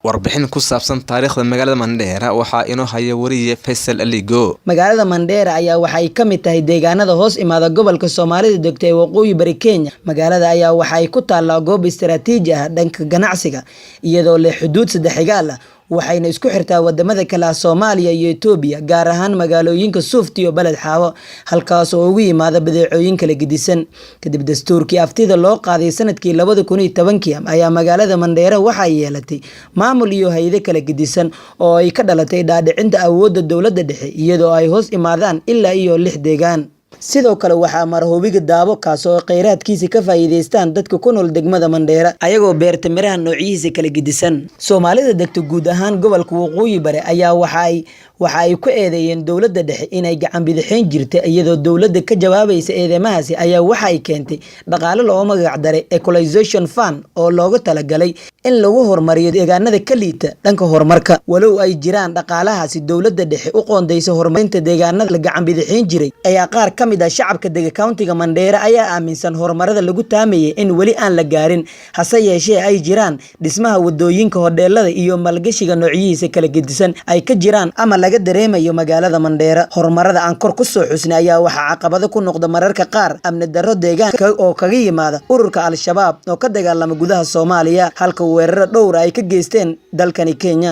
Warbixin ku saabsan taariikhda magaalada Mandheera waxaa inoo haya wariye Faysal Aligo. Magaalada Mandheera ayaa waxa ay ka mid tahay deegaanada hoos imaada gobolka Soomaalida degta ee Waqooyi Bari Kenya. Magaalada ayaa waxa ay ku taallaa goob istiraatiiji ah dhanka ganacsiga, iyadoo leh xuduud saddex-xigaal ah, waxayna isku xirtaa wadamada kale ah Soomaaliya iyo Itoobiya, gaar ahaan magaalooyinka Suufti iyo Baled Xaawo, halkaas oo ugu yimaada badeecooyin kala gedisan. Kadib dastuurkii aftida loo qaaday sanadkii 2010-kii ayaa magaalada Mandheera waxa ay yeelatay maamul iyo hay'ado kala gedisan oo ay ka dhalatay dhaadhicinta awoodda dowladda dhexe, iyadoo ay hoos imaadaan ilaa iyo lix deegaan. Sidoo kale waxaa mara webiga Daabo, kaas oo kheyraadkiisa ka faa'iideystaan dadka ku nool degmada Mandheera, ayagoo beerta miraha noocyihiisa kala gedisan. Soomaalida degta guud ahaan gobolka Waqooyi Bari ayaa waxa ay ku eedeeyeen dowladda dhexe inay gacan bidixeyn jirtay, iyadoo dowladda ka jawaabaysa eedeymahaasi ayaa waxa ay keentay dhaqaale loogu magac daray Equalization Fund oo loogu talagalay in lagu horumariyo deegaanada ka liita dhanka horumarka. Walow ay jiraan dhaqaalahaasi dowladda dhexe u qoondeysa horumarinta deegaanada la gacan bidixeyn jiray, ayaa qaar ka mid ah shacabka dega countiga Mandheera ayaa aaminsan horumarada lagu taamayay in weli aan la gaarin, hase yeeshee ay jiraan dhismaha wadooyinka, hodheelada iyo maalgashiga noocyihiisa kala gedisan ay ka jiraan ama laga dareemayo magaalada Mandheera. Horumarada aan kor ku soo xusnay ayaa waxaa caqabado ku noqda mararka qaar amni darro deegaanka oo kaga yimaada ururka Al-Shabaab oo ka dagaalama gudaha Soomaaliya, halka weeraro dhowr ay ka geysteen dalkani Kenya.